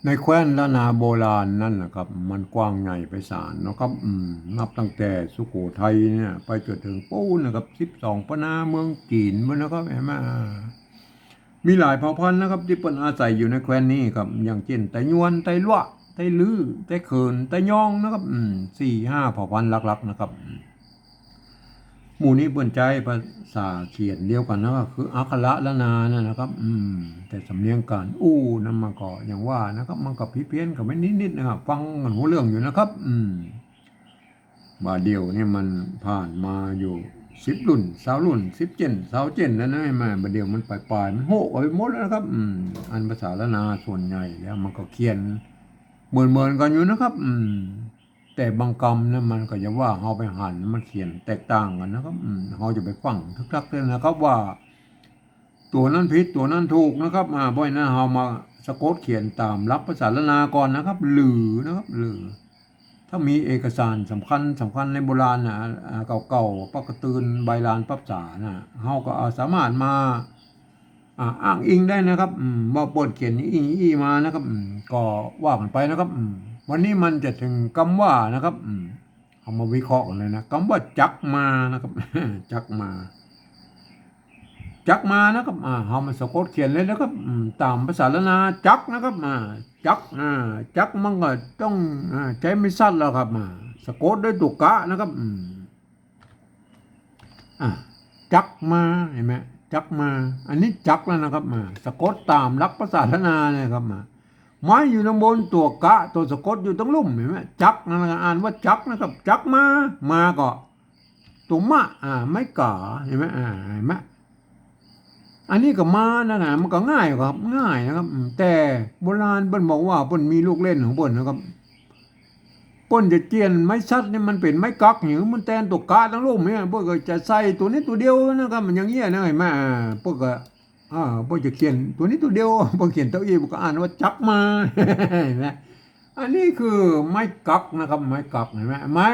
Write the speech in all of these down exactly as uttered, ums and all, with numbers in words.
ในแคว้นล้านนาโบราณนั้นนะครับ มันกว้างใหญ่ไพศาลนะครับ อืม นับตั้งแต่สุโขทัยเนี่ย ไปจนเถิงปู๊นนะครับ สิบสองปะนาเมืองจีนปู๊นนะครับ หันก่อ มีหลายเผ่าพันธุ์นะครับ ตี้เปิ้นอาศัยอยู่ในแคว้นนี้ครับ อย่างเจ้นไตยวน ไตลัว ไตลื้อ ไตเขิน ไตยองนะครับ อืม สี่ห้าเผ่าพันธุ์หลักๆ นะครับ อืม หมู่นี้เปิ้นใจ๊ภาษาเขียนเดียวกั๋นนะครับ คืออักขระล้านนานั่นนะครับ อืม แต่สำเนียงก๋านอู้นั้นมันก็อย่างว่านะครับ มันก็ผิดเพี้ยนกั๋นไปนิดๆ นะครับ ฟังกั๋นฮู้เรื่องอยู่นะครับ อืม บ่าเดี่ยวนี้มันผ่านมาอยู่สิบรุ่น ซาวรุ่น สิบเจ้น ซาวเจ้นแล้วนะ แม่ บ่าเดี่ยวมันป๋ายๆ มันโฮะกั๋นไปหมดแล้วนะครับ อืม อันภาษาล้านนาส่วนใหญ่แล้วมันก็เขียนเหมือนๆ กั๋นอยู่นะครับ อืม แต่บางกำนะ มันก็จะว่าเฮาไปหันมันเขียนแตกต่างกั๋นนะครับ อืม เฮาจะไปฟังคักๆ เลยนะครับ ว่าตั๋วนั้นผิดตั๋วนั้นถูกนะครับ อ่า เพราะฉะนั้นเฮามาสะกดเขียนต๋ามหลักภาษาล้านนาก่อนนะครับ หรือนะครับ หรือ ถ้ามีเอกสารสำคัญสำคัญในโบราณนะ อ่า เก่าๆ ปะกะตือนใบลานปรั๊บสานะ เฮาก็เอาสามารถมา อ่า อ้างอิงได้นะครับ อืม ว่าเปิ้นเขียนอี้อี้มานะครับ อืม ก็ว่ากั๋นไปนะครับ อืม วันนี้มันจะเถิงกำว่านะครับ อืม เฮามาวิเคราะห์กั๋นเลยนะ กำว่าจักมานะครับ จักมา จักมานะครับ อ่า เฮามาสะกดเขียนเลยนะครับ อืม ต๋ามภาษาล้านนา จักนะครับ อ่า จัก อ่า จักมันก็ต้อง อ่า ใจ๊ไม้สัตว์แล้วครับ อ่า สะกดด้วยตั๋วกะนะครับ อืม อ่ะ จักมา หันก่อ จักมา อันนี้จักแล้วนะครับ มา สะกดต๋ามหลักภาษาล้านนาเนี่ยครับ มา ไม้อยู่ตังบน ตั๋วกะ ตั๋วสะกดอยู่ตังลุ่ม หันก่อ จักนั่นแหละ อ่านว่าจักนะครับ จักมา มาก็ตั๋วมะ อ่า ไม้ก๋า หันก่อ อ่า หันก่อ อันนี้ก็มานะ มันก็ง่ายครับ ง่ายนะครับ อืม แต่โบราณเปิ้นบอกว่าเปิ้นมีลูกเล่นของเปิ้นนะครับ เปิ้นจะเจียนไม้สัตว์นี่มันเป๋นไม้กั๊ก หรือมันแตนตั๋วกะตังลุ่มเนี่ย เปิ้นก็จะใส่ตั๋วนี้ตั๋วเดียวนะครับ มันอย่างเงี้ยนะ หันก่อ อ่า เปิ้นก็ อ่า เปิ้นจะเขียนตั๋วนี้ตั๋วเดียว เปิ้นเขียนเต้าอี้ เปิ้นก็อ่านว่าจักมา หันก่อ อันนี้คือไม้กั๊กนะครับ ไม้กั๊ก หันก่อ ไม้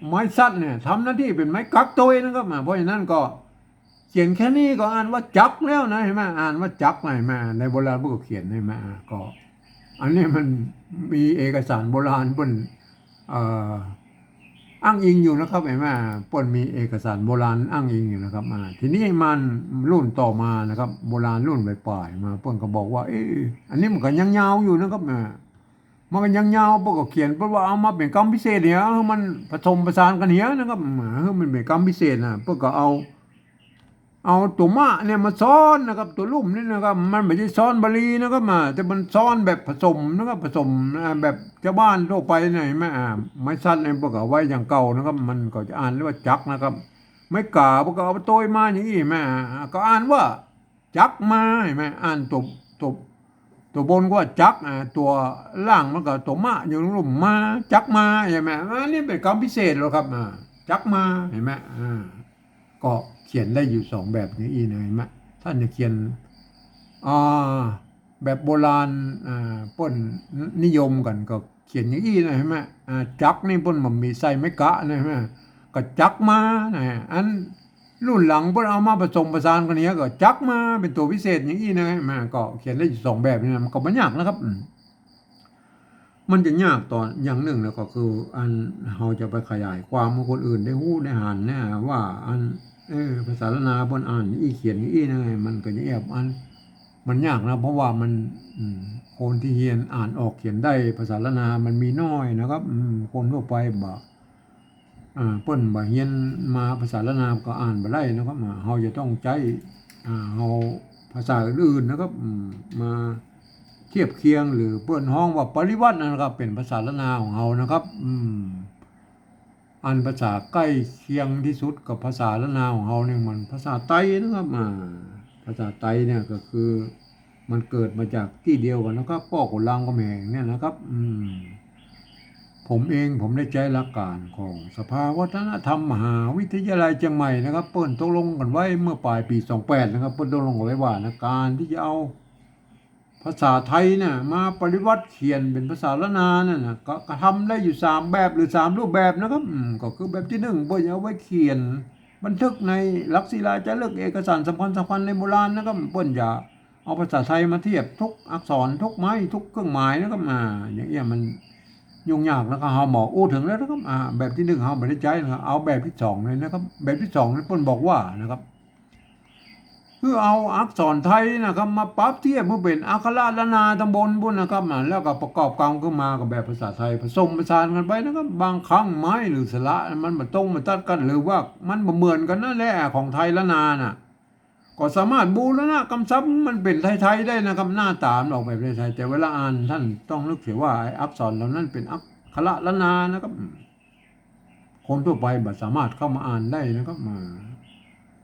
ไม้สัตว์เนี่ยทำหน้าตี้เป๋นไม้กั๊กตวยนะครับ อ่า เพราะฉะนั้นก็ เขียนแค่นี้ก็อ่านว่าจักแล้วนะ หันก่อ อ่านว่าจัก หันก่อ ในโบราณเปิ้นก็เขียน หันก่อ อ่า ก็ อันนี้มันมีเอกสารโบราณเปิ้น เอ่อ อ้างอิงอยู่นะครับ หันก่อ เปิ้นมีเอกสารโบราณอ้างอิงอยู่นะครับ อ่า ทีนี้มันรุ่นต่อมานะครับ โบราณรุ่นป๋ายๆ มา เปิ้นก็บอกว่า เอ๊ะ อันนี้มันก็ยังยาวอยู่นะครับ อ่า มันก็ยังยาว เปิ้นก็เขียน เปิ้นว่าเอามาเป๋นกำพิเศษเนี่ย หื้อมันผสมผสานกั๋นเหียนะครับ อ่า หื้อมันเป๋นกำพิเศษนะ เปิ้นก็เอา เอาตั๋วมะเนี่ยมาซ้อนนะครับ ตั๋วลุ่มนี่นะครับ มันบ่ใจ้ซ้อนบาลีนะครับ มา แต่มันซ้อนแบบผสมนะครับ ผสม อ่า แบบจาวบ้านทั่วไปเนี่ย หันก่อ อ่า ไม้สัตว์เนี่ยเปิ้นก็เอาไว้อย่างเก่านะครับ มันก็จะอ่านเรียกว่าจักนะครับ ไม้ก๋าเปิ้นก็เอาไปตวยมาอย่างอี้ หันก่อ อ่า ก็อ่านว่า จักมา หันก่อ อ่านตั๋ว ตั๋ว ตั๋วบนก็ว่าจัก อ่า ตั๋วล่างมันก็ตั๋วมะอยู่ลุ่ม มา จักมา หันก่อ อันนี้เป๋นกำพิเศษแล้วครับ อ่า จักมา หันก่อ อ่า ก็เขียนได้อยู่สองแบบอย่างอี้นะ หันก่อ ถ้าจะเขียน อ่า แบบโบราณ อ่า เปิ้นนิยมกั๋นก็เขียนอย่างอี้นะ หันก่อ อ่า จักนี่เปิ้นบ่มีใส่ไม้กะนะ หันก่อ ก็จักมานะ อัน รุ่นหลังเปิ้นเอามาผสมผสานกั๋นเนี่ย ก็จักมาเป๋นตั๋วพิเศษอย่างอี้นะ มา ก็เขียนได้อยู่สองแบบนี่นะ มันก็บ่ยากนะครับ อืม มันจะยากต๋อนอย่างนึ่งนะ ก็คืออันเฮาจะไปขยายความหื้อคนอื่นได้ฮู้ได้หันนะ ว่าอัน เออ ภาษาล้านนาเปิ้นอ่านอี้เขียนอี้นะ มันก็จะแอบอัน มันยากนะ เพราะว่ามัน อืม คนตี้เฮียนอ่านออกเขียนได้ภาษาล้านนามันมีน้อยนะครับ อืม คนทั่วไปบ่ อ่า เปิ้นบ่เฮียนมาภาษาล้านนาก็อ่านบ่ได้นะครับ อ่า เฮาจะต้องใจ๊ อ่า เอาภาษาอื่นๆ นะครับ อืม มาเทียบเคียง หรือเปิ้นฮ้องว่าปริวรรตนะครับ เป๋นภาษาล้านนาของเฮานะครับ อืม อันภาษาใก้เคียงตี้สุดกับภาษาล้านนาของเฮาเนี่ยมันภาษาไตนะครับ อ่า ภาษาไตเนี่ยก็คือ มันเกิดมาจากตี้เดียวกั๋นนะครับ ป้อขุนรามคำแหงเนี่ยนะครับ อืม ผมเองผมได้ใจ๊หลักก๋านของสภาวัฒนธรรมมหาวิทยาลัยเจียงใหม่นะครับ เปิ้นตกลงกั๋นไว้เมื่อป๋ายปี๋สองแปดนะครับ เปิ้นตกลงกั๋นไว้ว่านะ ก๋านตี้จะเอาภาษาไตเนี่ยมาปริวรรตเขียนเป๋นภาษาล้านนานั่นนะ ก็ ก็ทำได้อยู่สามแบบหรือสามรูปแบบนะครับ อืม ก็คือแบบตี้นึ่ง เปิ้นจะเอาไว้เขียนบันทึกในหลักศิลาจารึก เอกสารสำคัญสำคัญในโบราณนะครับ เปิ้นจะ เอาภาษาไทยมาเทียบทุกอักษร ทุกไม้ ทุกเครื่องหมายนะครับ อ่า อย่างเอี้ยมันยุ่งยากนะครับ เฮาบ่อู้เถิงแล้วนะครับ อ่า แบบตี้นึ่งเฮาบ่ได้ใจ๊นะครับ เอาแบบตี้สองเลยนะครับ แบบตี้สองนี่เปิ้นบอกว่านะครับ คือเอาอักษรไทยนะครับ มาปรับเทียบหื้อเป๋นอักขระล้านนาตำบลปู้นนะครับ อ่า แล้วก็ประกอบกำขึ้นมากับแบบภาษาไทย ผสมผสานกั๋นไปนะครับ บางครั้งไม้หรือสระมันบ่ตรงบ่ตัดกั๋น หรือว่ามันบ่เหมือนกั๋นนั่นแหละ ของไทยล้านนาน่ะ ก็สามารถบูรณะกำศัพท์มันเป๋นไทยๆ ได้นะครับ หน้าต๋ามันออกแบบไทยๆ แต่เวลาอ่านต้านต้องนึกเสียว่าไอ้อักษรเหล่านั้นเป๋นอักขระล้านนานะครับ คนทั่วไปบ่สามารถเข้ามาอ่านได้นะครับ มา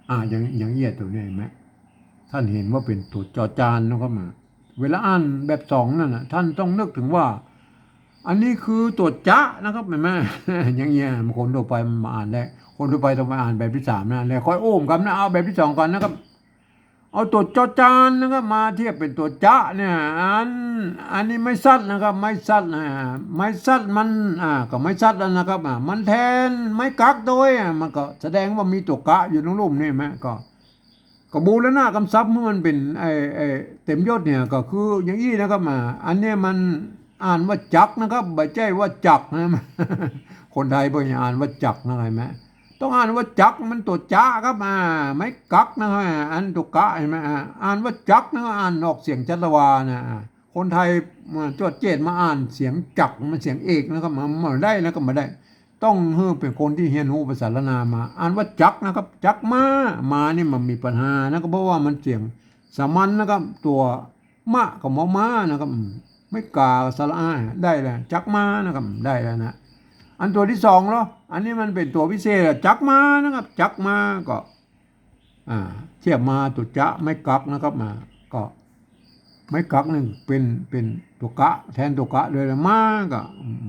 อ่า อย่าง อย่างเอี้ยตั๋วนี้หันก่อ ต้านหันว่าเป๋นตั๋วจอจานนะครับ มา เวลาอ่านแบบสองนั่นน่ะ ต้านต้องนึกเถิงว่า อันนี้คือตั๋วจะนะครับ หันก่อ อย่างเอี้ยคนทั่วไปมันบ่อ่านได้ คนทั่วไปต้องไปอ่านแบบตี้สามนะ แล้วค่อยอู้กำนะ เอาแบบตี้สองก่อนนะครับ เอาตั๋วจอจานนะครับ มาเทียบเป๋นตั๋วจะเนี่ย อัน อันนี้ไม้สัตว์นะครับ ไม้สัตว์นะ ไม้สัตว์มัน อ่า ก็ไม้สัตว์แล้วนะครับ อ่า มันแทนไม้กั๊กโดย อ่า มันก็แสดงว่ามีตั๋วกะอยู่ตรงลุ่มนี่หันก่อ ก็ ก็บูรณะกำศัพท์หื้อมันเป๋นไอ้ ไอ้เต็มยศเนี่ย ก็คืออย่างอี้นะครับ อ่า อันเนี้ยมันอ่านว่าจักรนะครับ บ่ใจ้ว่าจักรนะ คนไทยเปิ้นอ่านว่าจักรนะ หันก่อ ต้องอ่านว่าจักร มันตั๋วจะครับ อ่า ไม้กั๊กนะครับ อันตั๋วกะหันก่อ อ่า อ่านว่าจักรนะ อ่านออกเสียงชัดวานะ อ่า คนไทยมาจวดเจ๊ดมาอ่านเสียงจักร มันเสียงเอกนะครับ มันบ่ได้นะครับ บ่ได้ ต้องหื้อเป๋นคนตี้เฮียนฮู้ภาษาล้านนามา อ่านว่าจักรนะครับ จักมา มานี่มันมีปัญหานะครับ เพราะว่ามันเสียงสามัญนะครับ ตั๋วมะกับมอม้านะครับ อืม ไม้ก๋า สระอา ได้แล้ว จักมานะครับ ได้แล้วนะ อันตั๋วตี้สองเหรอ อันนี้มันเป๋นตั๋วพิเศษอะ จักมานะครับ จักมาก็ อ่า เทียบมาตั๋วจะไม้กั๊กนะครับ มา ก็ ไม้กั๊กนี่เป๋น เป๋นตั๋วกะ แทนตั๋วกะเลยละ มาก็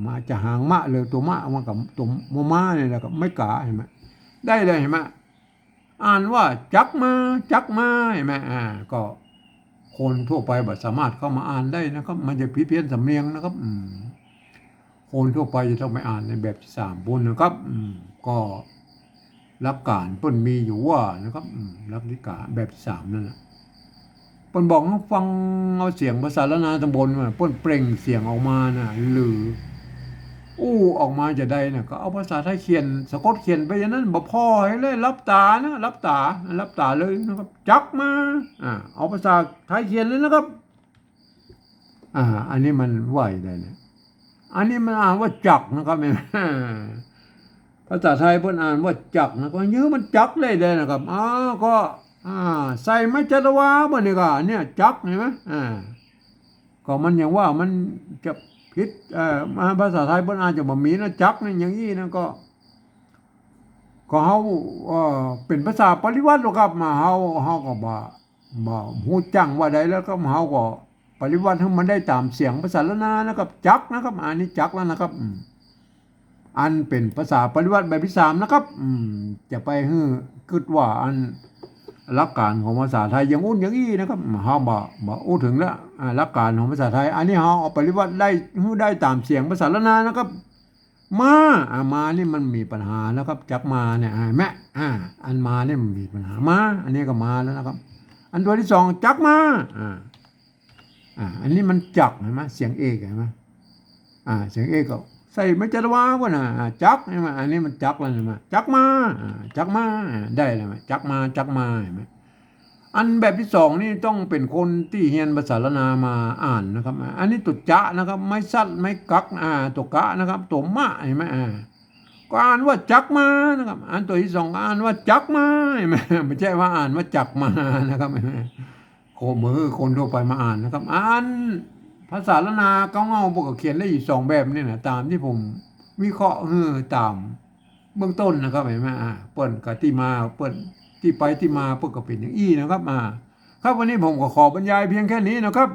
มาจะหางมะเลย ตั๋วมะมากับตั๋วมอม้านี่แหละครับ ไม้ก๋า หันก่อ ได้แล้วหันก่อ อ่านว่าจักมา จักมา หันก่อ อ่า ก็คนทั่วไปบ่สามารถเข้ามาอ่านได้นะครับ มันจะผิดเพี้ยนสำเนียงนะครับ อืม คนทั่วไปจะต้องไปอ่านในแบบตี้สามปู้นนะครับ อืม ก็หลักก๋านเปิ้นมีอยู่ว่านะครับ อืม หลักนิกายแบบตี้สามนั่นน่ะ เปิ้นบอกหื้อฟังเอาเสียงภาษาล้านนาตำบลมา เปิ้นเปล่งเสียงออกมาน่ะ หรืออู้ออกมาจะใดน่ะ ก็เอาภาษาไทยเขียน สะกดเขียนไปอย่างนั้น บ่ผ่อใดเลย หลับต๋านะ หลับต๋า หลับต๋าเลยนะครับ จักมา อ่า เอาภาษาไทยเขียนเลยนะครับ อ่า อันนี้มันว่าจะใดเนี่ย อันนี้มันอ่านว่าจักนะครับ ภาษาไทยเปิ้นอ่านว่าจักนะ ก็หื้อมันจักได้ใดนะครับ อ้าว ก็ อ่า ใส่ไม้จัตวาบ่นี่ก็ เนี่ย จัก หันก่อ อ่า ก็มันอย่างว่ามันจะผิด เอ่อ มาภาษาไทยเปิ้นอาจจะบ่มีนะ จักนี่อย่างอี้นะ ก็ ก็เฮา เอ่อ เป๋นภาษาปริวัติแล้วครับ มาเฮา เฮาก็บ่ บ่ฮู้จั้งว่าใดแล้วครับ เฮาก็ปริวัติหื้อมันได้ต๋ามเสียงภาษาล้านนานะครับ จักนะครับ อันนี้จักแล้วนะครับ อืม อันเป๋นภาษาปริวัติแบบตี้สามนะครับ อืม จะไปหื้อกึ๊ดว่าอันหลักก๋านของภาษาไทยอย่างอู้นอย่างอี้นะครับ เฮาบ่ บ่อู้เถิงแล้ว อ่า หลักก๋านของภาษาไทย อันนี้เฮาเอาปริวัติได้ หื้อได้ต๋ามเสียงภาษาล้านนานะครับ มา อ่า มานี่มันมีปัญหาแล้วครับ จักมาเนี่ย อ่า แม่ อ่า อันมานี่มันมีปัญหา มา อันนี้ก็มาแล้วนะครับ อันตั๋วตี้สอง จักมา อ่า อ่า อันนี้มันจัก หันก่อ เสียงเอก หันก่อ อ่า เสียงเอกก็ใส่ไม้จัตวาก่อนนะ อ่า จัก หันก่อ อันนี้มันจักแล้ว หันก่อ จักมา อ่า จักมา อ่า ได้แล้ว จักมา จักมา หันก่อ อันแบบตี้สองนี่ต้องเป๋นคนตี้เฮียนภาษาล้านนามาอ่านนะครับ อันนี้ตั๋วจะนะครับ ไม้สัตว์ ไม้กั๊ก อ่า ตั๋วกะนะครับ ตั๋วมะ หันก่อ อ่า ก็อ่านว่าจักมานะครับ อันตั๋วตี้สองก็อ่านว่าจักมา หันก่อ บ่ใจ้ว่าอ่านว่าจักมานะครับ โค บ่หื้อคนทั่วไปมาอ่านนะครับ อันภาษาล้านนาเก่าเฮาเปิ้นก็เขียนได้อยู่สองแบบนี่นะ ต๋ามตี้ผมวิเคราะห์หื้อต๋ามเบื้องต้นนะครับ หันก่อ อ่า เปิ้นก็ตี้มา เปิ้นตี้ไปตี้มา เปิ้นก็เป๋นอย่างอี้นะครับ อ่า ครับ วันนี้ผมก็ขอบรรยายเพียงแค่นี้นะครับ